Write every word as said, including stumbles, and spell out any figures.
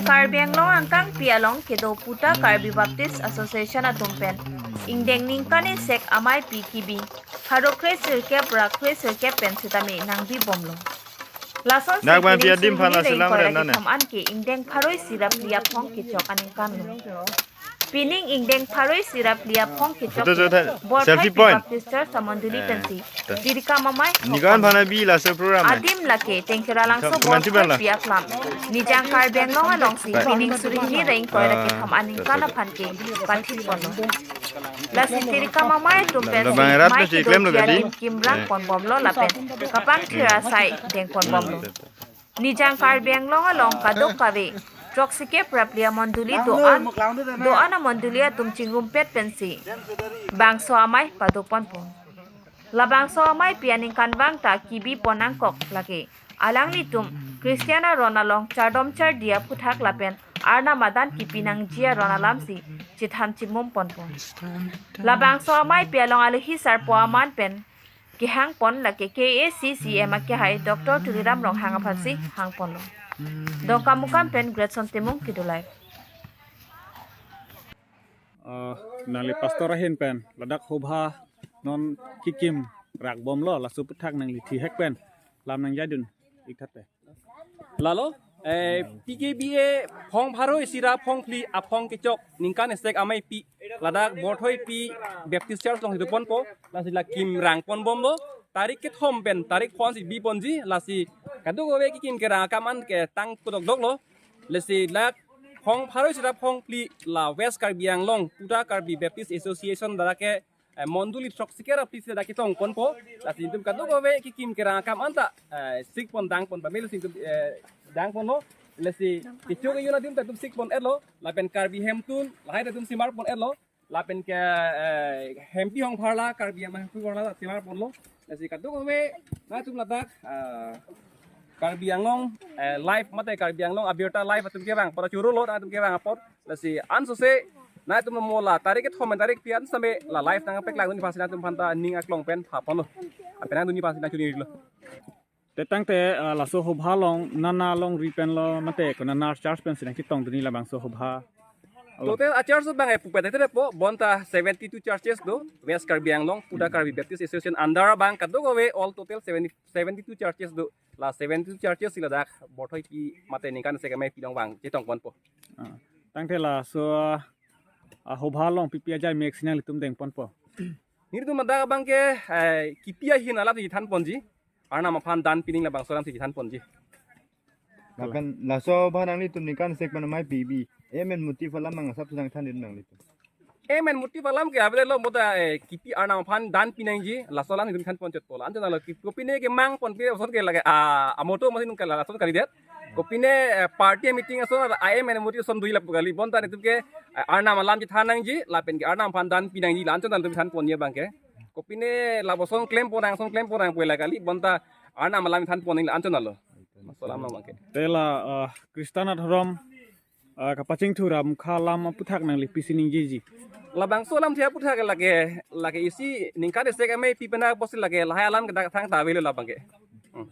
Karbi Anglong angkangpi along kedo Puta Karbi Baptist Association atum pen ingdeng ningkan isek ameipi kibi pharo kre sirkep ra kre sirkep pen sitame nangbi bomlo. Lasonsi Dak bang pining pi adim phan suri aselam reng ren nane. Thom an ke ingdeng pharo isi ra phli aphong kechok aningkan lo. Pining ingdeng pharo isi ra phli aphong kechok Photo jo tha, Borthai selfie point. Baptist Church amonduli Eh, pensi ta. Tirikam amei Nikan phana bi laso program eh. Adim lake Tengkira Langso Kam-, kamansi Borthai bala. Pi aklam Nijang Karbi Anglong alongsi Bye. Pining suri hini reng koi ra Ah, kethom aningkan ta, ta, ta. Aphan ke pathik ponlo. Lasi Tirikam amei atum pensi Labang rat mei si klem lo kedo kali. Adim kimrang Eh. Pon bomlo lapen kapangthir asai deng pon bomlo. Nijang Karbi Anglong along kadokave throksi kep ra phli amonduli do-an, do-an amonduli atum chingrumpet pensi bangso amei pado ponpo. Labangso ameipi aningkanvang ta kibi pon nangkok lake alanglitum Christian aron along chardom chardi aphuthak lapen Arnam adan kipi nangji aron alamsi chethan chimum ponpo. Labangso ameipi along alohi sarpo aman pen kehang pon lake K A C C M akehai Doctor Tuliram Ronghang aphansi hang ponlo. Dongkamukam pen Gretson Timung, Kedo Live. Uh, nangli pastor ahin pen ladak hobha non kekim rak bomlo, laso aphuthak nangli thihek pen lam nangjaidun ik tha te. Lalo, eh, P K B A phong pharo isi ra phong phli aphong kechok ningkan isek ameipi ladak Borthoipi Baptist Church alongsi do ponpo, lasi la kimrang pon bomlo, tarik kethom pen tarik phonsi bi ponji, lasi kadokave kekim kerang akam an ke tang pudok doklo, lasi la phong pharo isi ra phong phli la West Karbi Anglong Puta Karbi Baptist Association dara ke eh, monduli throksi kep ra phli si dak ketong ponpo. Lasi itum kadokave kekim kerang akam an ta, eh, sik pon dang pon pamelo si itum, eh, dang ponlo. Lasi kecho ke yun adim ta itum sik pon etlo. Lapen Karbi Hemtun lahai ta itum simar pon etlo. Lapen ke, eh, Hempi Hongpharla, Karbi Anglong Hempi Hongpharla simar ponlo. Lasi kadokave nangtum ladak, eh, Karbi Anglong, eh, Live mate Karbi Anglong Abirta Live atum kevang apor churolo, nangtum kevang apor. Lasi ansose nangtum mo la tarik kethom tarik phli an same la live nangpaklang dun aphansi nangtum aphan ta ning aklong pen pha ponlo. Apena dun aphansi nangchunilo. Te tangte, ah, laso hobha along nana longri penlo mate konana church pensi nangchetong dunji labangso hobha along? Total a church abang e pupet te po, bonta seventy two churches do, West Karbi Anglong Puta Karbi Baptist Association under abang kadokave all total seventy, seventy two churches do. La seventy two churches si ladak Borthoipi mate ningkan isek ameipi along vang chetong ponpo. Ah, tangte laso, ah, hobha along pipi ajai mek si nanglitum deng ponpo? Nelitum ladak abang ke, eh, kipi ahin alam si than ponji. Arnam aphan dan pining labangso alam si than ponji. Lapen laso hobha nanglitum ningkan isek pen ameipi bi, aim and motive alam mang asap si nangthan dun nanglitum? Aim and motive alam ke avedetlo, bonta, eh, kipi Arnam aphan dan pinangji, laso alam itum than pon chotpo. La anchot nanglo, ki-, kopine kemang ponpe ason ke lake, ah, amoto masi nung kala ason kalidet. Kopine, eh, party meeting ason, aim and motive ason dui lapu kali. Bonta nelitum ke, eh, Arnam alam chethan nangji, lapen ke Arnam aphan dan pinangji, la anchot nangtum than ponji abang ke. Kopine lapuson klem pon nang, son klem pon nang pu la kali, bonta Arnam alam than pon nang, la anchot nanglo. Laso alam abang ke. Te la, eh, Kristan adhorom, eh, kapachingthur amukha alam aphuthak nangli pisi ningjiji? Labangso alam thia aphuthak lake, lake isi ningkan isek ameipi pen apotsi lake lahai alam ke dak thangta avelo labang ke. Hmm.